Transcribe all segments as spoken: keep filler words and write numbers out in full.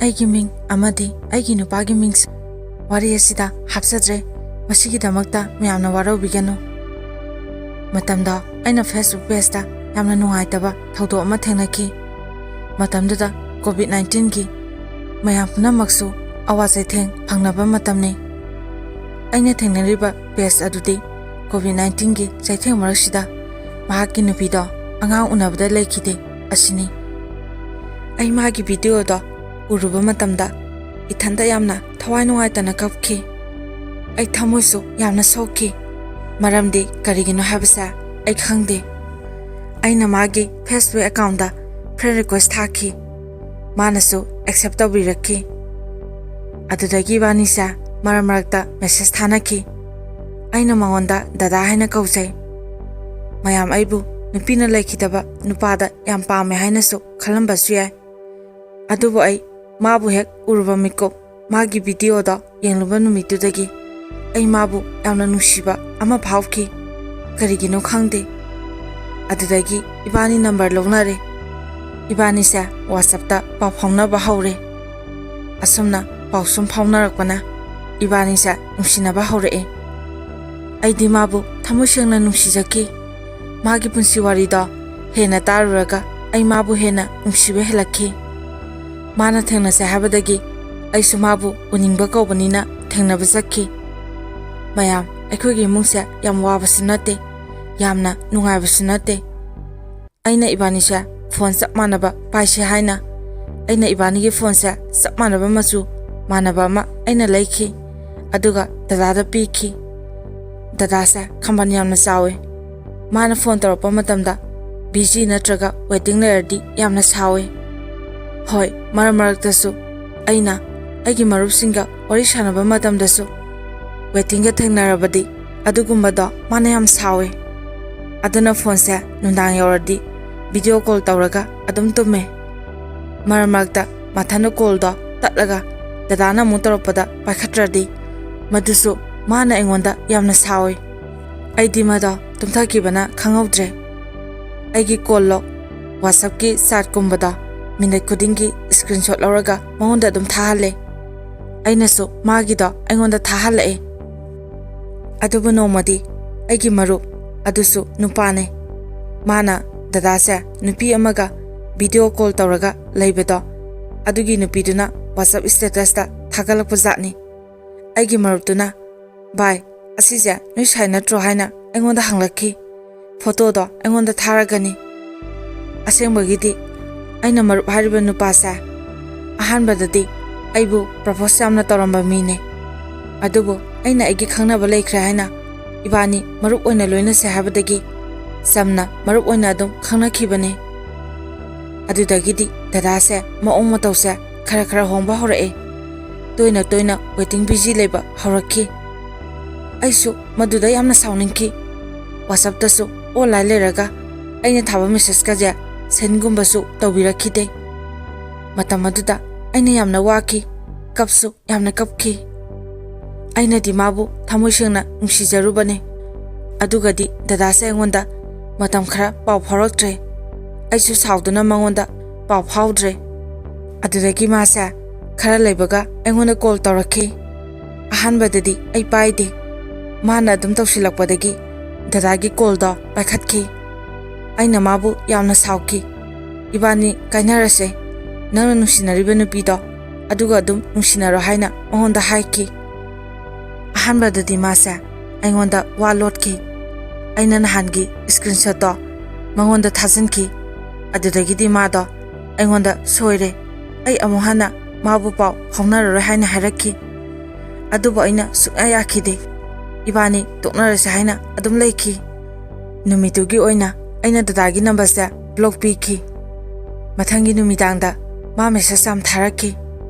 ꯑꯩꯒꯤ ꯃꯤꯡ ꯑꯃꯗꯤ ꯑꯩꯒꯤ ꯅꯨꯄꯥꯒꯤ ꯃꯤꯡꯁꯨ ꯋꯥꯔꯤ ꯑꯁꯤꯗ ꯍꯥꯞꯆꯗ꯭ꯔꯦ꯫ ꯃꯁꯤꯒꯤꯗꯃꯛꯇ ꯃꯌꯥꯝꯅ ꯋꯥꯔꯧꯕꯤꯒꯅꯨ꯫ ꯃꯇꯝꯗꯣ ꯑꯩꯅ Facebook pageꯇ ꯌꯥꯝꯅ ꯅꯨꯡꯉꯥꯏꯇꯕ ꯊꯧꯗꯣꯛ ꯑꯃ ꯊꯦꯡꯅꯈꯤ꯫ ꯃꯇꯝꯗꯨꯗ COVID nineteenꯒꯤ ꯃꯌꯥꯝ ꯄꯨꯝꯅꯃꯛꯁꯨ ꯑꯋꯥ ꯆꯩꯊꯦꯡ ꯐꯪꯅꯕ ꯃꯇꯝꯅꯤ꯫ ꯑꯩꯅ ꯊꯦꯡꯅꯔꯤꯕ page ꯑꯗꯨꯗꯤ COVID nineteenꯒꯤ ꯆꯩꯊꯦꯡ ꯃꯔꯛꯁꯤꯗ ꯃꯍꯥꯛꯀꯤ ꯅꯨꯄꯤꯗꯣ ꯑꯉꯥꯡ ꯎꯅꯕꯗ ꯂꯩꯈꯤꯗꯦ ꯑꯁꯤꯅꯤ꯫ ꯑꯩ ꯃꯥꯒꯤ videoꯗꯣ ꯎꯔꯨꯕ ꯃꯇꯝꯗ ꯏꯊꯟꯇ ꯌꯥꯝꯅ ꯊꯋꯥꯏ ꯅꯨꯡꯉꯥꯏꯇꯅ ꯀꯞꯈꯤ꯫ ꯑꯩ ꯊꯃꯣꯏꯁꯨ ꯌꯥꯝꯅ ꯁꯣꯛꯈꯤ꯫ ꯃꯔꯝꯗꯤ ꯀꯔꯤꯒꯤꯅꯣ ꯍꯥꯏꯕꯁꯦ ꯑꯩ ꯈꯪꯗꯦ꯫ ꯑꯩꯅ ꯃꯥꯒꯤ Facebook accountꯇ friend request ꯊꯥꯈꯤ꯫ ꯃꯥꯅꯁꯨ accept ꯇꯧꯕꯤꯔꯛꯈꯤ꯫ ꯑꯗꯨꯗꯒꯤ ꯏꯕꯥꯅꯤꯁꯦ ꯃꯔꯛ ꯃꯔꯛꯇ message ꯊꯥꯅꯈꯤ꯫ ꯑꯩꯅ ꯃꯉꯣꯟꯗ ꯗꯗꯥ ꯍꯥꯏꯅ ꯀꯧꯖꯩ꯫ ꯃꯌꯥꯝ ꯑꯩꯕꯨ ꯅꯨꯄꯤꯅ ꯂꯩꯈꯤꯗꯕ ꯅꯨꯄꯥꯗ ꯌꯥꯝ ꯄꯥꯝꯃꯦ ꯍꯥꯏꯅꯁꯨ ꯈꯜꯂꯝꯕꯁꯨ ꯌꯥꯏ꯫ ꯑꯗꯨꯕꯨ ꯑꯩ ꯃꯥꯕꯨ ꯍꯦꯛ ꯎꯔꯨꯕ ꯃꯤꯀꯨꯞ, ꯃꯥꯒꯤ videoꯗꯣ ꯌꯦꯡꯂꯨꯕ ꯅꯨꯃꯤꯠꯇꯨꯗꯒꯤ ꯑꯩ ꯃꯥꯕꯨ ꯌꯥꯝꯅ ꯅꯨꯡꯁꯤꯕ ꯑꯃ ꯐꯥꯎꯈꯤ꯫ ꯀꯔꯤꯒꯤꯅꯣ ꯈꯪꯗꯦ꯫ ꯑꯗꯨꯗꯒꯤ ꯏꯕꯥꯅꯤ number ꯂꯧꯅꯔꯦ꯫ ꯏꯕꯥꯅꯤꯁꯦ WhatsAppꯇ ꯄꯥꯎ ꯐꯥꯎꯅꯕ ꯍꯧꯔꯦ꯫ ꯑꯁꯨꯝꯅ ꯄꯥꯎ ꯁꯨꯝ ꯐꯥꯎꯅꯔꯛꯄꯅ ꯏꯕꯥꯅꯤꯁꯦ ꯅꯨꯡꯁꯤꯅꯕ ꯍꯧꯔꯛꯑꯦ꯫ ꯑꯩꯗꯤ ꯃꯥꯕꯨ ꯊꯃꯣꯏ ꯁꯦꯡꯅ ꯅꯨꯡꯁꯤꯖꯈꯤ꯫ ꯃꯥꯒꯤ ꯄꯨꯟꯁꯤ ꯋꯥꯔꯤꯗꯣ ꯍꯦꯟꯅ ꯇꯥꯔꯨꯔꯒ ꯑꯩ ꯃꯥꯕꯨ ꯍꯦꯟꯅ ꯅꯨꯡꯁꯤꯕ ꯍꯦꯜꯂꯛꯈꯤ꯫ ꯃꯥꯅ ꯊꯦꯡꯅꯁꯦ ꯍꯥꯏꯕꯗꯒꯤ ꯑꯩꯁꯨ ꯃꯥꯕꯨ ꯎꯅꯤꯡꯕ ꯀꯧꯕꯅꯤꯅ ꯊꯦꯡꯅꯕ ꯆꯠꯈꯤ꯫ ꯃꯌꯥꯝ, ꯑꯩꯈꯣꯏꯒꯤ ꯏꯃꯨꯡꯁꯦ ꯌꯥꯝ ꯋꯥꯕꯁꯨ ꯅꯠꯇꯦ, ꯌꯥꯝꯅ ꯅꯨꯡꯉꯥꯏꯕꯁꯨ ꯅꯠꯇꯦ꯫ ꯑꯩꯅ ꯏꯕꯥꯅꯤꯁꯦ phone ꯆꯞ ꯃꯥꯟꯅꯕ ꯄꯥꯏꯁꯦ ꯍꯥꯏꯅ ꯑꯩꯅ ꯏꯕꯥꯅꯤꯒꯤ phoneꯁꯦ ꯆꯞ ꯃꯥꯟꯅꯕ ꯃꯆꯨ ꯃꯥꯟꯅꯕ ꯑꯃ ꯑꯩꯅ ꯂꯩꯈꯤ꯫ ꯑꯗꯨꯒ ꯗꯗꯥꯗ ꯄꯤꯈꯤ꯫ ꯗꯗꯥꯁꯦ ꯈꯝꯕꯟ ꯌꯥꯝꯅ ꯆꯥꯎꯋꯦ꯫ ꯃꯥꯅ phone ꯇꯧꯔꯛꯄ ꯃꯇꯝꯗ busy ꯅꯠꯇ꯭ꯔꯒ waiting ꯂꯩꯔꯗꯤ ꯌꯥꯝꯅ ꯁꯥꯎꯋꯦ꯫ ꯍꯣꯏ, ꯃꯔꯛ ꯃꯔꯛꯇꯁꯨ ꯑꯩꯅ ꯑꯩꯒꯤ ꯃꯔꯨꯞꯁꯤꯡꯒ ꯋꯥꯔꯤ ꯁꯥꯟꯅꯕ ꯃꯇꯝꯗꯁꯨ waitingꯒ ꯊꯦꯡꯅꯔꯕꯗꯤ ꯑꯗꯨꯒꯨꯝꯕꯗꯣ ꯃꯥꯅ ꯌꯥꯝ ꯁꯥꯎꯋꯦ꯫ ꯑꯗꯨꯅ phoneꯁꯦ ꯅꯨꯡꯗꯥꯡ ꯌꯧꯔꯗꯤ video call ꯇꯧꯔꯒ ꯑꯗꯨꯝ ꯇꯨꯝꯃꯦ꯫ ꯃꯔꯛ ꯃꯔꯛꯇ ꯃꯊꯟꯗ callꯗꯣ ꯇꯠꯂꯒ ꯗꯗꯥꯅ ꯑꯃꯨꯛ ꯇꯧꯔꯛꯄꯗ ꯄꯥꯏꯈꯠꯇ꯭ꯔꯗꯤ ꯃꯗꯨꯁꯨ ꯃꯥꯅ ꯑꯩꯉꯣꯟꯗ ꯌꯥꯝꯅ ꯁꯥꯎꯋꯤ꯫ ꯑꯩꯗꯤ ꯃꯗꯣ ꯇꯨꯝꯊꯈꯤꯕꯅ ꯈꯪꯍꯧꯗ꯭ꯔꯦ꯫ ꯑꯩꯒꯤ call log, WhatsAppꯀꯤ chatꯀꯨꯝꯕꯗꯣ ꯃꯤꯅꯠ ꯈꯨꯗꯤꯡꯒꯤ ꯁ꯭ꯀ꯭ꯔꯤꯟꯁꯣꯠ ꯂꯧꯔꯒ ꯃꯉꯣꯟꯗ ꯑꯗꯨꯝ ꯊꯥꯍꯜꯂꯦ꯫ ꯑꯩꯅꯁꯨ ꯃꯥꯒꯤꯗꯣ ꯑꯩꯉꯣꯟꯗ ꯊꯥꯍꯜꯂꯛꯑꯦ꯫ ꯑꯗꯨꯕꯨ ꯅꯣꯡꯃꯗꯤ ꯑꯩꯒꯤ ꯃꯔꯨꯞ, ꯑꯗꯨꯁꯨ ꯅꯨꯄꯥꯅꯦ, ꯃꯥꯅ ꯗꯗꯥꯁꯦ ꯅꯨꯄꯤ ꯑꯃꯒ ꯚꯤꯗꯤꯑꯣ ꯀꯣꯜ ꯇꯧꯔꯒ ꯂꯩꯕꯗꯣ, ꯑꯗꯨꯒꯤ ꯅꯨꯄꯤꯗꯨꯅ WhatsApp ꯁ꯭ꯇꯦꯇꯁꯇ ꯊꯥꯒꯠꯂꯛꯄ ꯖꯥꯠꯅꯤ꯫ ꯑꯩꯒꯤ ꯃꯔꯨꯞꯇꯨꯅ, "ꯚꯥꯏ, ꯑꯁꯤꯁꯦ ꯅꯣꯏ ꯁꯥꯏ ꯅꯠꯇ꯭ꯔꯣ?" ꯍꯥꯏꯅ ꯑꯩꯉꯣꯟꯗ ꯍꯪꯂꯛꯈꯤ꯫ ꯐꯣꯇꯣꯗꯣ ꯑꯩꯉꯣꯟꯗ ꯊꯥꯔꯒꯅꯤ꯫ ꯑꯁꯦꯡꯕꯒꯤꯗꯤ ꯑꯩꯅ ꯃꯔꯨꯞ ꯍꯥꯏꯔꯤꯕ ꯅꯨꯄꯥꯁꯦ ꯑꯍꯥꯟꯕꯗꯗꯤ ꯑꯩꯕꯨ ꯄ꯭ꯔꯄꯣꯁ ꯌꯥꯝꯅ ꯇꯧꯔꯝꯕ ꯃꯤꯅꯦ꯫ ꯑꯗꯨꯕꯨ ꯑꯩꯅ ꯑꯩꯒꯤ ꯈꯪꯅꯕ ꯂꯩꯈ꯭ꯔꯦ ꯍꯥꯏꯅ ꯏꯕꯥꯅꯤ ꯃꯔꯨꯞ ꯑꯣꯏꯅ ꯂꯣꯏꯅꯁꯦ ꯍꯥꯏꯕꯗꯒꯤ ꯆꯝꯅ ꯃꯔꯨꯞ ꯑꯣꯏꯅ ꯑꯗꯨꯝ ꯈꯪꯅꯈꯤꯕꯅꯦ꯫ ꯑꯗꯨꯗꯒꯤꯗꯤ ꯗꯗꯥꯁꯦ ꯃꯑꯣꯡ ꯃꯇꯧꯁꯦ ꯈꯔ ꯈꯔ ꯍꯣꯡꯕ ꯍꯧꯔꯛꯑꯦ꯫ ꯇꯣꯏꯅ ꯇꯣꯏꯅ ꯋꯦꯇꯤꯡ ꯕꯤꯖꯤ ꯂꯩꯕ ꯍꯧꯔꯛꯈꯤ꯫ ꯑꯩꯁꯨ ꯃꯗꯨꯗ ꯌꯥꯝꯅ ꯁꯥꯎꯅꯤꯡꯈꯤ꯫ WhatsAppꯇꯁꯨ ꯑꯣꯟꯂꯥꯏꯟ ꯂꯩꯔꯒ ꯑꯩꯅ ꯊꯥꯕ ꯃꯦꯁꯦꯖꯀꯁꯦ ꯁꯦꯟꯒꯨꯝꯕꯁꯨ ꯇꯧꯕꯤꯔꯛꯈꯤꯗꯦ꯫ ꯃꯇꯝ ꯑꯗꯨꯗ ꯑꯩꯅ ꯌꯥꯝꯅ ꯋꯥꯈꯤ, ꯀꯞꯁꯨ ꯌꯥꯝꯅ ꯀꯞꯈꯤ꯫ ꯑꯩꯅꯗꯤ ꯃꯥꯕꯨ ꯊꯃꯣꯏ ꯁꯦꯡꯅ ꯅꯨꯡꯁꯤꯖꯔꯨꯕꯅꯦ꯫ ꯑꯗꯨꯒꯗꯤ ꯗꯗꯥꯁꯦ ꯑꯩꯉꯣꯟꯗ ꯃꯇꯝ ꯈꯔ ꯄꯥꯎ ꯐꯥꯎꯔꯛꯇ꯭ꯔꯦ꯫ ꯑꯩꯁꯨ ꯁꯥꯎꯗꯨꯅ ꯃꯉꯣꯟꯗ ꯄꯥꯎ ꯐꯥꯎꯗ꯭ꯔꯦ꯫ ꯑꯗꯨꯗꯒꯤ ꯃꯥꯁꯦ ꯈꯔ ꯂꯩꯕꯒ ꯑꯩꯉꯣꯟꯗ ꯀꯣꯜ ꯇꯧꯔꯛꯈꯤ꯫ ꯑꯍꯥꯟꯕꯗꯗꯤ ꯑꯩ ꯄꯥꯏꯗꯦ꯫ ꯃꯥꯅ ꯑꯗꯨꯝ ꯇꯧꯁꯤꯜꯂꯛꯄꯗꯒꯤ ꯗꯗꯥꯒꯤ ꯀꯣꯜꯗꯣ ꯄꯥꯏꯈꯠꯈꯤ꯫ ꯑꯩꯅ ꯃꯥꯕꯨ ꯌꯥꯝꯅ ꯁꯥꯎꯈꯤ꯫ "ꯏꯕꯥꯅꯤ ꯀꯥꯏꯅꯔꯁꯦ꯫ ꯅꯪꯅ ꯅꯨꯡꯁꯤꯅꯔꯤꯕ ꯅꯨꯄꯤꯗꯣ ꯑꯗꯨꯒ ꯑꯗꯨꯝ ꯅꯨꯡꯁꯤꯅꯔꯣ" ꯍꯥꯏꯅ ꯃꯉꯣꯟꯗ ꯍꯥꯏꯈꯤ꯫ ꯑꯍꯥꯟꯕꯗꯗꯤ ꯃꯥꯁꯦ ꯑꯩꯉꯣꯟꯗ ꯋꯥ ꯂꯣꯠꯈꯤ꯫ ꯑꯩꯅ ꯅꯍꯥꯟꯒꯤ ꯁ꯭ꯀ꯭ꯔꯤꯟꯁꯣꯠꯇꯣ ꯃꯉꯣꯟꯗ ꯊꯥꯖꯤꯟꯈꯤ꯫ ꯑꯗꯨꯗꯒꯤꯗꯤ ꯃꯥꯗꯣ ꯑꯩꯉꯣꯟꯗ ꯁꯣꯏꯔꯦ, ꯑꯩ ꯑꯃꯨꯛ ꯍꯟꯅ ꯃꯥꯕꯨ ꯄꯥꯎ ꯐꯥꯎꯅꯔꯔꯣꯏ ꯍꯥꯏꯅ ꯍꯥꯏꯔꯛꯈꯤ꯫ ꯑꯗꯨꯕꯨ ꯑꯩꯅ ꯁꯨꯡꯌꯥ ꯌꯥꯈꯤꯗꯦ꯫ ꯏꯕꯥꯅꯤ ꯇꯣꯛꯅꯔꯁꯦ ꯍꯥꯏꯅ ꯑꯗꯨꯝ ꯂꯩꯈꯤ꯫ ꯅꯨꯃꯤꯠꯇꯨꯒꯤ ꯑꯣꯏꯅ ꯑꯩꯅ ꯗꯗꯥꯒꯤ ꯅꯝꯕꯔꯁꯦ ꯕ꯭ꯂꯣꯛ ꯄꯤꯈꯤ꯫ ꯃꯊꯪꯒꯤ ꯅꯨꯃꯤꯗꯥꯡꯗ ꯃꯥ ꯃꯦꯁꯦꯖ ꯌꯥꯝ ꯊꯥꯔꯛꯈꯤ꯫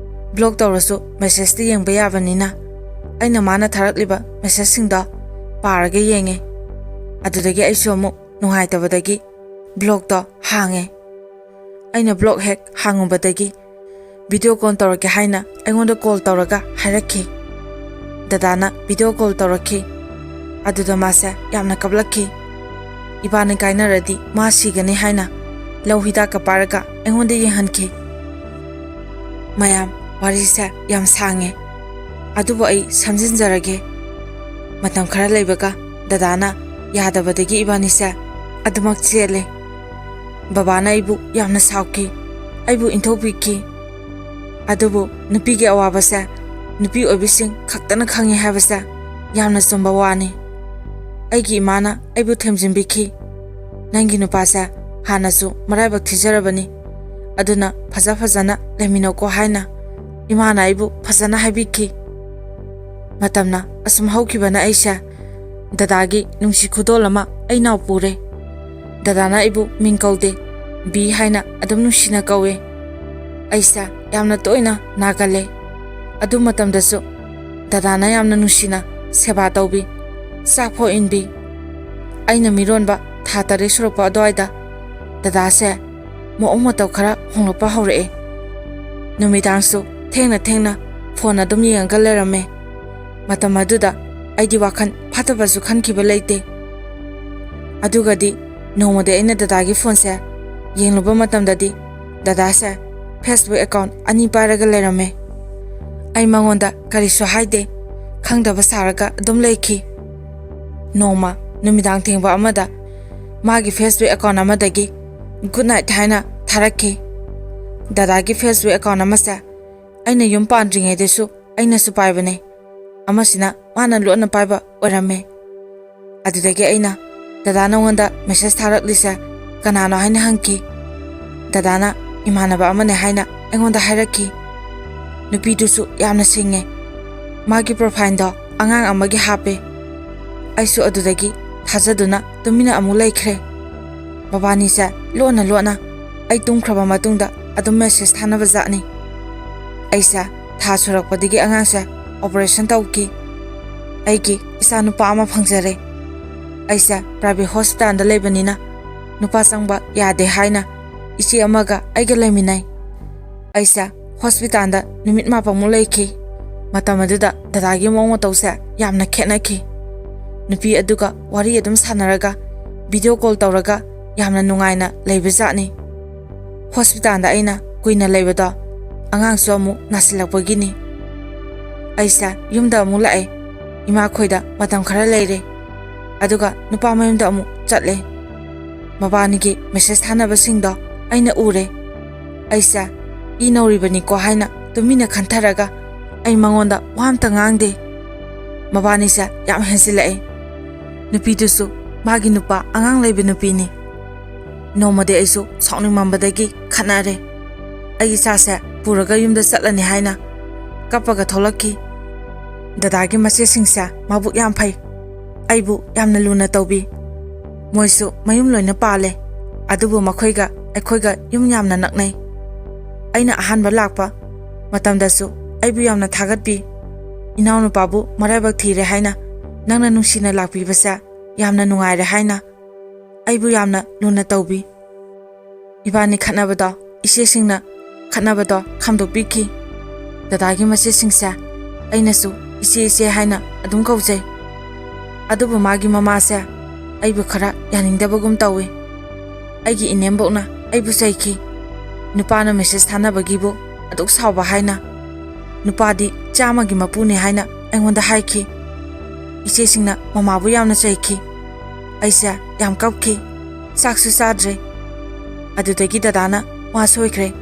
ꯕ꯭ꯂꯣꯛ ꯇꯧꯔꯁꯨ ꯃꯦꯁꯦꯖꯇꯤ ꯌꯦꯡꯕ ꯌꯥꯕꯅꯤꯅ ꯑꯩꯅ ꯃꯥꯅ ꯊꯥꯔꯛꯂꯤꯕ ꯃꯦꯁꯦꯖꯁꯤꯡꯗꯣ ꯄꯥꯔꯒ ꯌꯦꯡꯉꯦ꯫ ꯑꯗꯨꯗꯒꯤ ꯑꯩꯁꯨ ꯑꯃꯨꯛ ꯅꯨꯡꯉꯥꯏꯇꯕꯗꯒꯤ ꯕ꯭ꯂꯣꯛꯇꯣ ꯍꯥꯡꯉꯦ꯫ ꯑꯩꯅ ꯕ꯭ꯂꯣꯛ ꯍꯦꯛ ꯍꯥꯡꯉꯨꯕꯗꯒꯤ ꯚꯤꯗꯤꯑꯣ ꯀꯣꯜ ꯇꯧꯔꯛꯀꯦ ꯍꯥꯏꯅ ꯑꯩꯉꯣꯟꯗ ꯀꯣꯜ ꯇꯧꯔꯒ ꯍꯥꯏꯔꯛꯈꯤ꯫ ꯗꯗꯥꯅ ꯚꯤꯗꯤꯑꯣ ꯀꯣꯜ ꯇꯧꯔꯛꯈꯤ꯫ ꯑꯗꯨꯗ ꯃꯥꯁꯦ ꯌꯥꯝꯅ ꯀꯞꯂꯛꯈꯤ꯫ ꯏꯕꯥꯅꯤ ꯀꯥꯏꯅꯔꯗꯤ ꯃꯥ ꯁꯤꯒꯅꯤ ꯍꯥꯏꯅ ꯂꯧ ꯍꯤꯗꯥꯛꯀ ꯄꯥꯏꯔꯒ ꯑꯩꯉꯣꯟꯗ ꯌꯦꯡꯍꯟꯈꯤ꯫ ꯃꯌꯥꯝ, ꯋꯥꯔꯤꯁꯦ ꯌꯥꯝ ꯁꯥꯡꯉꯦ, ꯑꯗꯨꯕꯨ ꯑꯩ ꯁꯝꯖꯤꯟꯖꯔꯒꯦ꯫ ꯃꯇꯝ ꯈꯔ ꯂꯩꯕꯒ ꯗꯗꯥꯅ ꯌꯥꯗꯕꯗꯒꯤ ꯏꯕꯥꯅꯤꯁꯦ ꯑꯗꯨꯃꯛ ꯆꯦꯜꯂꯦ꯫ ꯕꯕꯥꯅ ꯑꯩꯕꯨ ꯌꯥꯝꯅ ꯁꯥꯎꯈꯤ, ꯑꯩꯕꯨ ꯏꯟꯊꯣꯛꯄꯤꯈꯤ꯫ ꯑꯗꯨꯕꯨ ꯅꯨꯄꯤꯒꯤ ꯑꯋꯥꯕꯁꯦ ꯅꯨꯄꯤ ꯑꯣꯏꯕꯤꯁꯤꯡ ꯈꯛꯇꯅ ꯈꯪꯉꯤ ꯍꯥꯏꯕꯁꯦ ꯌꯥꯝꯅ ꯆꯨꯝꯕ ꯋꯥꯅꯤ꯫ ꯑꯩꯒꯤ ꯏꯃꯥꯅ ꯑꯩꯕꯨ ꯊꯦꯝꯖꯤꯟꯕꯤꯈꯤ꯫ "ꯅꯪꯒꯤ ꯅꯨꯄꯥꯁꯦ ꯍꯥꯟꯅꯁꯨ ꯃꯔꯥꯏꯕꯛ ꯊꯤꯖꯔꯕꯅꯤ, ꯑꯗꯨꯅ ꯐꯖ ꯐꯖꯅ ꯂꯩꯃꯤꯟꯅꯧꯀꯣ" ꯍꯥꯏꯅ ꯏꯃꯥꯅ ꯑꯩꯕꯨ ꯐꯖꯅ ꯍꯥꯏꯕꯤꯈꯤ꯫ ꯃꯇꯝꯅ ꯑꯁꯨꯝ ꯍꯧꯈꯤꯕꯅ ꯑꯩꯁꯦ ꯗꯗꯥꯒꯤ ꯅꯨꯡꯁꯤ ꯈꯨꯗꯣꯜ ꯑꯃ ꯑꯩ ꯅꯥꯎ ꯄꯨꯔꯦ꯫ ꯗꯗꯥꯅ ꯑꯩꯕꯨ ꯃꯤꯡ ꯀꯧꯗꯦ, ꯕꯤ ꯍꯥꯏꯅ ꯑꯗꯨꯝ ꯅꯨꯡꯁꯤꯅ ꯀꯧꯋꯦ꯫ ꯑꯩꯁꯦ ꯌꯥꯝꯅ ꯇꯣꯏꯅ ꯅꯥꯒꯜꯂꯦ꯫ ꯑꯗꯨ ꯃꯇꯝꯗꯁꯨ ꯗꯗꯥꯅ ꯌꯥꯝꯅ ꯅꯨꯡꯁꯤꯅ ꯁꯦꯕꯥ ꯇꯧꯕꯤ, ꯆꯥꯛ ꯐꯥꯎ ꯏꯟꯕꯤ꯫ ꯑꯩꯅ ꯃꯤꯔꯣꯟꯕ ꯊꯥ ꯇꯔꯦꯠ ꯁꯨꯔꯛꯄ ꯑꯗꯨꯋꯥꯏꯗ ꯗꯗꯥꯁꯦ ꯃꯑꯣꯡ ꯃꯇꯧ ꯈꯔ ꯍꯣꯡꯂꯛꯄ ꯍꯧꯔꯛꯑꯦ꯫ ꯅꯨꯃꯤꯗꯥꯡꯁꯨ ꯊꯦꯡꯅ ꯊꯦꯡꯅ ꯐꯣꯟ ꯑꯗꯨꯝ ꯌꯦꯡꯉꯒ ꯂꯩꯔꯝꯃꯦ꯫ ꯃꯇꯝ ꯑꯗꯨꯗ ꯑꯩꯗꯤ ꯋꯥꯈꯜ ꯐꯠꯇꯕꯁꯨ ꯈꯟꯈꯤꯕ ꯂꯩꯇꯦ꯫ ꯑꯗꯨꯒꯗꯤ ꯅꯣꯡꯃꯗꯤ ꯑꯩꯅ ꯗꯗꯥꯒꯤ ꯐꯣꯟꯁꯦ ꯌꯦꯡꯂꯨꯕ ꯃꯇꯝꯗꯗꯤ ꯗꯗꯥꯁꯦ Facebook account ꯑꯅꯤ ꯄꯥꯏꯔꯒ ꯂꯩꯔꯝꯃꯦ꯫ ꯑꯩ ꯃꯉꯣꯟꯗ ꯀꯔꯤꯁꯨ ꯍꯥꯏꯗꯦ, ꯈꯪꯗꯕ ꯁꯥꯔꯒ ꯑꯗꯨꯝ ꯂꯩꯈꯤ꯫ ꯅꯣꯡꯃ ꯅꯨꯃꯤꯗꯥꯡ ꯊꯦꯡꯕ ꯑꯃꯗ ꯃꯥꯒꯤ Facebook account ꯑꯃꯗꯒꯤ "Good night" ꯍꯥꯏꯅ ꯊꯥꯔꯛꯈꯤ꯫ ꯗꯗꯥꯒꯤ Facebook account ꯑꯃꯁꯦ ꯑꯩꯅ ꯌꯨꯝ ꯄꯥꯟꯗ꯭ꯔꯤꯉꯩꯗꯁꯨ ꯑꯩꯅꯁꯨ ꯄꯥꯏꯕꯅꯦ꯫ ꯑꯃꯁꯤꯅ ꯃꯥꯅ ꯂꯣꯟꯅ ꯄꯥꯏꯕ ꯑꯣꯏꯔꯝꯃꯦ꯫ ꯑꯗꯨꯗꯒꯤ ꯑꯩꯅ, "ꯗꯗꯥ, ꯅꯉꯣꯟꯗ message ꯊꯥꯔꯛꯂꯤꯁꯦ ꯀꯅꯥꯅꯣ?" ꯍꯥꯏꯅ ꯍꯪꯈꯤ꯫ ꯗꯗꯥꯅ ꯏꯃꯥꯟꯅꯕ ꯑꯃꯅꯦ ꯍꯥꯏꯅ ꯑꯩꯉꯣꯟꯗ ꯍꯥꯏꯔꯛꯈꯤ꯫ ꯅꯨꯄꯤꯗꯨꯁꯨ ꯌꯥꯝꯅ ꯁꯤꯡꯉꯦ꯫ ꯃꯥꯒꯤ profile ꯗꯣ ꯑꯉꯥꯡ ꯑꯃꯒꯤ ꯍꯥꯞꯄꯦ꯫ ꯑꯩꯁꯨ ꯑꯗꯨꯗꯒꯤ ꯊꯥꯖꯗꯨꯅ ꯇꯨꯃꯤꯟꯅ ꯑꯃꯨꯛ ꯂꯩꯈ꯭ꯔꯦ꯫ ꯃꯕꯥꯅꯤꯁꯦ ꯂꯣꯟꯅ ꯂꯣꯟꯅ ꯑꯩ ꯇꯨꯝꯈ꯭ꯔꯕ ꯃꯇꯨꯡꯗ ꯑꯗꯨꯝ message ꯊꯥꯅꯕ ꯖꯥꯠꯅꯤ꯫ ꯑꯩꯁꯦ ꯊꯥ ꯁꯨꯔꯛꯄꯗꯒꯤ ꯑꯉꯥꯡꯁꯦ operation ꯇꯧꯈꯤ꯫ ꯑꯩꯒꯤ ꯏꯆꯥ ꯅꯨꯄꯥ ꯑꯃ ꯐꯪꯖꯔꯦ꯫ ꯑꯩꯁꯦ private hospital ꯗ ꯂꯩꯕꯅꯤꯅ ꯅꯨꯄꯥ ꯆꯪꯕ ꯌꯥꯗꯦ ꯍꯥꯏꯅ ꯏꯆꯦ ꯑꯃꯒ ꯑꯩꯒ ꯂꯩꯃꯤꯟꯅꯩ꯫ ꯑꯩꯁꯦ hospital ꯗ ꯅꯨꯃꯤꯠ ꯃꯥꯄꯟꯃꯨꯛ ꯂꯩꯈꯤ꯫ ꯃꯇꯝ ꯑꯗꯨꯗ ꯗꯗꯥꯒꯤ ꯃꯑꯣꯡ ꯃꯇꯧꯁꯦ ꯌꯥꯝꯅ ꯈꯦꯠꯅꯈꯤ꯫ ꯅꯨꯄꯤ ꯑꯗꯨꯒ ꯋꯥꯔꯤ ꯑꯗꯨꯝ ꯁꯥꯟꯅꯔꯒ, video call ꯇꯧꯔꯒ, ꯌꯥꯝꯅ ꯅꯨꯡꯉꯥꯏꯅ ꯂꯩꯕꯖꯥꯠꯅꯤ꯫ ꯍꯣꯁꯄꯤꯇꯥꯜꯗ ꯑꯩꯅ ꯀꯨꯏꯅ ꯂꯩꯕꯗꯣ ꯑꯉꯥꯡꯁꯨ ꯑꯃꯨꯛ ꯅꯥꯁꯤꯜꯂꯛꯄꯒꯤꯅꯤ꯫ ꯑꯩꯁꯦ ꯌꯨꯝꯗ ꯑꯃꯨꯛ ꯂꯥꯛꯑꯦ, ꯏꯃꯥꯈꯣꯏꯗ ꯃꯇꯝ ꯈꯔ ꯂꯩꯔꯦ, ꯑꯗꯨꯒ ꯅꯨꯄꯥ ꯃꯌꯨꯝꯗ ꯑꯃꯨꯛ ꯆꯠꯂꯦ꯫ ꯃꯕꯥꯅꯤꯒꯤ ꯃꯦꯁꯦꯖ ꯊꯥꯅꯕꯁꯤꯡꯗꯣ ꯑꯩꯅ ꯎꯔꯦ꯫ ꯑꯩꯁꯦ ꯏ ꯅꯧꯔꯤꯕꯅꯤꯀꯣ ꯍꯥꯏꯅ ꯇꯨꯃꯤꯟꯅ ꯈꯟꯊꯔꯒ ꯑꯩ ꯃꯉꯣꯟꯗ ꯋꯥ ꯑꯝꯇ ꯉꯥꯡꯗꯦ꯫ ꯃꯕꯥꯅꯤꯁꯦ ꯌꯥꯝ ꯍꯦꯟꯖꯤꯜꯂꯛꯑꯦ꯫ ꯅꯨꯄꯤꯗꯨꯁꯨ ꯃꯥꯒꯤ ꯅꯨꯄꯥ ꯑꯉꯥꯡ ꯂꯩꯕ ꯅꯨꯄꯤꯅꯤ꯫ ꯅꯣꯡꯃꯗꯤ ꯑꯩꯁꯨ ꯁꯥꯎꯅꯤꯡꯃꯟꯕꯗꯒꯤ ꯈꯠꯅꯔꯦ꯫ ꯑꯩ ꯏꯆꯥꯁꯦ ꯄꯨꯔꯒ ꯌꯨꯝꯗ ꯆꯠꯂꯅꯤ ꯍꯥꯏꯅ ꯀꯞꯄꯒ ꯊꯣꯛꯂꯛꯈꯤ꯫ ꯗꯗꯥꯒꯤ ꯃꯆꯦꯁꯤꯡꯁꯦ ꯃꯕꯨꯛ ꯌꯥꯝ ꯐꯩ, ꯑꯩꯕꯨ ꯌꯥꯝꯅ ꯂꯨꯅ ꯇꯧꯕꯤ꯫ ꯃꯣꯏꯁꯨ ꯃꯌꯨꯝ ꯂꯣꯏꯅ ꯄꯥꯜꯂꯦ, ꯑꯗꯨꯕꯨ ꯃꯈꯣꯏꯒ ꯑꯩꯈꯣꯏꯒ ꯌꯨꯝ ꯌꯥꯝꯅ ꯅꯛꯅꯩ꯫ ꯑꯩꯅ ꯑꯍꯥꯟꯕ ꯂꯥꯛꯄ ꯃꯇꯝꯗꯁꯨ ꯑꯩꯕꯨ ꯌꯥꯝꯅ ꯊꯥꯒꯠꯄꯤ꯫ "ꯏꯅꯥꯎꯅꯨꯄꯥꯕꯨ ꯃꯔꯥꯏꯕꯛ ꯊꯤꯔꯦ ꯍꯥꯏꯅ ꯅꯪꯅ ꯅꯨꯡꯁꯤꯅ ꯂꯥꯛꯄꯤꯕꯁꯦ ꯌꯥꯝꯅ ꯅꯨꯡꯉꯥꯏꯔꯦ" ꯍꯥꯏꯅ ꯑꯩꯕꯨ ꯌꯥꯝꯅ ꯂꯨꯅ ꯇꯧꯕꯤ꯫ ꯏꯕꯥꯅꯤ ꯈꯠꯅꯕꯗꯣ, ꯏꯆꯦꯁꯤꯡꯅ ꯈꯠꯅꯕꯗꯣ ꯈꯥꯝꯗꯣꯛꯄꯤꯈꯤ꯫ ꯗꯗꯥꯒꯤ ꯃꯆꯦꯁꯤꯡꯁꯦ ꯑꯩꯅꯁꯨ "ꯏꯆꯦ, ꯏꯆꯦ" ꯍꯥꯏꯅ ꯑꯗꯨꯝ ꯀꯧꯖꯩ꯫ ꯑꯗꯨꯕꯨ ꯃꯥꯒꯤ ꯃꯃꯥꯁꯦ ꯑꯩꯕꯨ ꯈꯔ ꯌꯥꯅꯤꯡꯗꯕꯒꯨꯝ ꯇꯧꯏ꯫ ꯑꯩꯒꯤ ꯏꯅꯦꯝꯕꯣꯛꯅ ꯑꯩꯕꯨ ꯆꯩꯈꯤ꯫ ꯅꯨꯄꯥꯅ ꯃꯦꯁꯦꯖ ꯊꯥꯅꯕꯒꯤꯕꯨ ꯑꯗꯨꯛ ꯁꯥꯎꯕ ꯍꯥꯏꯅ꯫ ꯅꯨꯄꯥꯗꯤ ꯆꯥꯝꯃꯒꯤ ꯃꯄꯨꯅꯤ ꯍꯥꯏꯅ ꯑꯩꯉꯣꯟꯗ ꯍꯥꯏꯈꯤ꯫ ꯏꯆꯦꯁꯤꯡꯅ ꯃꯃꯥꯕꯨ ꯌꯥꯝꯅ ꯆꯩꯈꯤ꯫ ꯑꯩꯁꯦ ꯌꯥꯝ ꯀꯞꯈꯤ꯫ ꯆꯥꯛꯁꯨ ꯆꯥꯗ꯭ꯔꯦ꯫ ꯑꯗꯨꯗꯒꯤ ꯗꯗꯥꯅ ꯋꯥ ꯁꯣꯏꯈ꯭ꯔꯦ,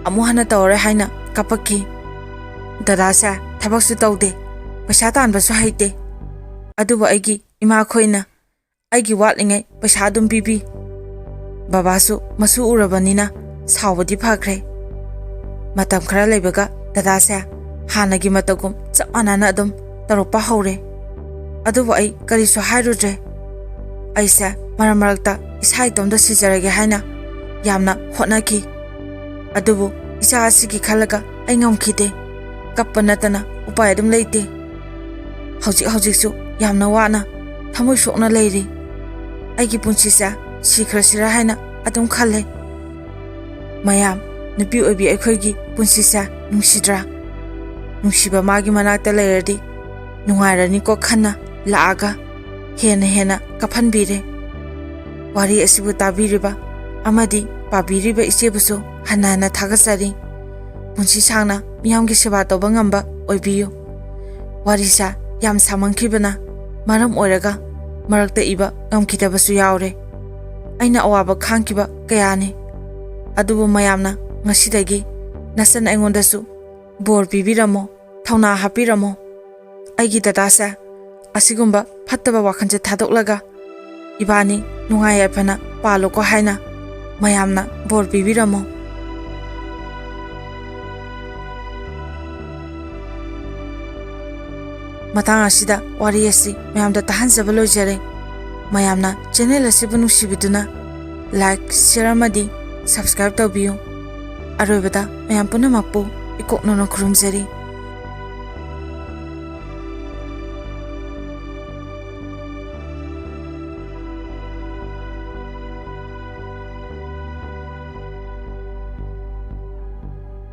ꯑꯃꯨꯛ ꯍꯟꯅ ꯇꯧꯔꯔꯣꯏ ꯍꯥꯏꯅ ꯀꯞꯄꯛꯈꯤ꯫ ꯗꯗꯥꯁꯦ ꯊꯕꯛꯁꯨ ꯇꯧꯗꯦ, ꯄꯩꯁꯥ ꯇꯥꯟꯕꯁꯨ ꯍꯩꯇꯦ꯫ ꯑꯗꯨꯕꯨ ꯑꯩꯒꯤ ꯏꯃꯥꯈꯣꯏꯅ ꯑꯩꯒꯤ ꯋꯥꯠꯂꯤꯉꯩ ꯄꯩꯁꯥ ꯑꯗꯨꯝ ꯄꯤꯕꯤ꯫ ꯕꯕꯥꯁꯨ ꯃꯁꯨ ꯎꯔꯕꯅꯤꯅ ꯁꯥꯎꯕꯗꯤ ꯐꯈ꯭ꯔꯦ꯫ ꯃꯇꯝ ꯈꯔ ꯂꯩꯕꯒ ꯗꯗꯥꯁꯦ ꯍꯥꯟꯅꯒꯤ ꯃꯇꯧꯒꯨꯝ ꯆꯞ ꯃꯥꯟꯅꯅ ꯑꯗꯨꯝ ꯇꯧꯔꯛꯄ ꯍꯧꯔꯦ꯫ ꯑꯗꯨꯕꯨ ꯑꯩ ꯀꯔꯤꯁꯨ ꯍꯥꯏꯔꯨꯗ꯭ꯔꯦ꯫ ꯑꯩꯁꯦ ꯃꯔꯛ ꯃꯔꯛꯇ ꯏꯁꯥ ꯏꯇꯣꯝꯇ ꯁꯤꯖꯔꯒꯦ ꯍꯥꯏꯅ ꯌꯥꯝꯅ ꯍꯣꯠꯅꯈꯤ꯫ ꯑꯗꯨꯕꯨ ꯏꯆꯥ ꯑꯁꯤꯒꯤ ꯈꯜꯂꯒ ꯑꯩ ꯉꯝꯈꯤꯗꯦ꯫ ꯀꯞꯄ ꯅꯠꯇꯅ ꯎꯄꯥꯏ ꯑꯗꯨꯝ ꯂꯩꯇꯦ꯫ ꯍꯧꯖꯤꯛ ꯍꯧꯖꯤꯛꯁꯨ ꯌꯥꯝꯅ ꯋꯥꯅ ꯊꯃꯣꯏ ꯁꯣꯛꯅ ꯂꯩꯔꯤ꯫ ꯑꯩꯒꯤ ꯄꯨꯟꯁꯤꯁꯦ ꯁꯤꯈ꯭ꯔꯁꯤꯔꯥ ꯍꯥꯏꯅ ꯑꯗꯨꯝ ꯈꯜꯂꯦ꯫ ꯃꯌꯥꯝ, ꯅꯨꯄꯤ ꯑꯣꯏꯕꯤ ꯑꯩꯈꯣꯏꯒꯤ ꯄꯨꯟꯁꯤꯁꯦ ꯅꯨꯡꯁꯤꯗ꯭ꯔꯥ? ꯅꯨꯡꯁꯤꯕ ꯃꯥꯒꯤ ꯃꯅꯥꯛꯇ ꯂꯩꯔꯗꯤ ꯅꯨꯡꯉꯥꯏꯔꯅꯤꯀꯣ ꯈꯟꯅ ꯂꯥꯛꯑꯒ ꯍꯦꯟꯅ ꯍꯦꯟꯅ ꯀꯞꯍꯟꯕꯤꯔꯦ꯫ ꯋꯥꯔꯤ ꯑꯁꯤꯕꯨ ꯇꯥꯕꯤꯔꯤꯕ ꯑꯃꯗꯤ ꯄꯥꯕꯤꯔꯤꯕ ꯏꯆꯦꯕꯨꯁꯨ ꯍꯟꯅ ꯍꯟꯅ ꯊꯥꯒꯠꯆꯔꯤ꯫ ꯄꯨꯟꯁꯤ ꯁꯥꯡꯅ ꯃꯤꯌꯥꯝꯒꯤ ꯁꯦꯕꯥ ꯇꯧꯕ ꯉꯝꯕ ꯑꯣꯏꯕꯤꯌꯨ꯫ ꯋꯥꯔꯤꯁꯦ ꯌꯥꯝ ꯁꯥꯃꯟꯈꯤꯕꯅ ꯃꯔꯝ ꯑꯣꯏꯔꯒ ꯃꯔꯛꯇ ꯏꯕ ꯉꯝꯈꯤꯗꯕꯁꯨ ꯌꯥꯎꯔꯦ꯫ ꯑꯩꯅ ꯑꯋꯥꯕ ꯈꯥꯡꯈꯤꯕ ꯀꯌꯥꯅꯤ꯫ ꯑꯗꯨꯕꯨ ꯃꯌꯥꯝꯅ ꯉꯁꯤꯗꯒꯤ ꯅꯆꯟ ꯑꯩꯉꯣꯟꯗꯁꯨ ꯕꯣꯔ ꯄꯤꯕꯤꯔꯝꯃꯣ, ꯊꯧꯅꯥ ꯍꯥꯞꯄꯤꯔꯝꯃꯣ꯫ ꯑꯩꯒꯤ ꯗꯗꯥꯁꯦ ꯑꯁꯤꯒꯨꯝꯕ ꯐꯠꯇꯕ ꯋꯥꯈꯜꯁꯦ ꯊꯥꯗꯣꯛꯂꯒ ꯏꯕꯥꯅꯤ ꯅꯨꯡꯉꯥꯏ ꯌꯥꯏꯐꯅ ꯄꯥꯜꯂꯨꯀꯣ ꯍꯥꯏꯅ ꯃꯌꯥꯝꯅ ꯕꯣꯔ ꯄꯤꯕꯤꯔꯝꯃꯣ꯫ ꯃꯇꯥꯡ ꯑꯁꯤꯗ ꯋꯥꯔꯤ ꯑꯁꯤ ꯃꯌꯥꯝꯗ ꯇꯥꯍꯟꯖꯕ ꯂꯣꯏꯖꯔꯦ꯫ ꯃꯌꯥꯝꯅ ꯆꯦꯅꯦꯜ ꯑꯁꯤꯕꯨ ꯅꯨꯡꯁꯤꯕꯤꯗꯨꯅ ꯂꯥꯏꯛ, ꯁꯤꯌꯔ ꯑꯃꯗꯤ ꯁꯕꯁꯀ꯭ꯔꯥꯏꯕ ꯇꯧꯕꯤꯌꯨ꯫ ꯑꯔꯣꯏꯕꯗ ꯃꯌꯥꯝ ꯄꯨꯝꯅꯃꯛꯄꯨ ꯏꯀꯣꯛꯅꯅ ꯈꯨꯔꯨꯝꯖꯔꯤ꯫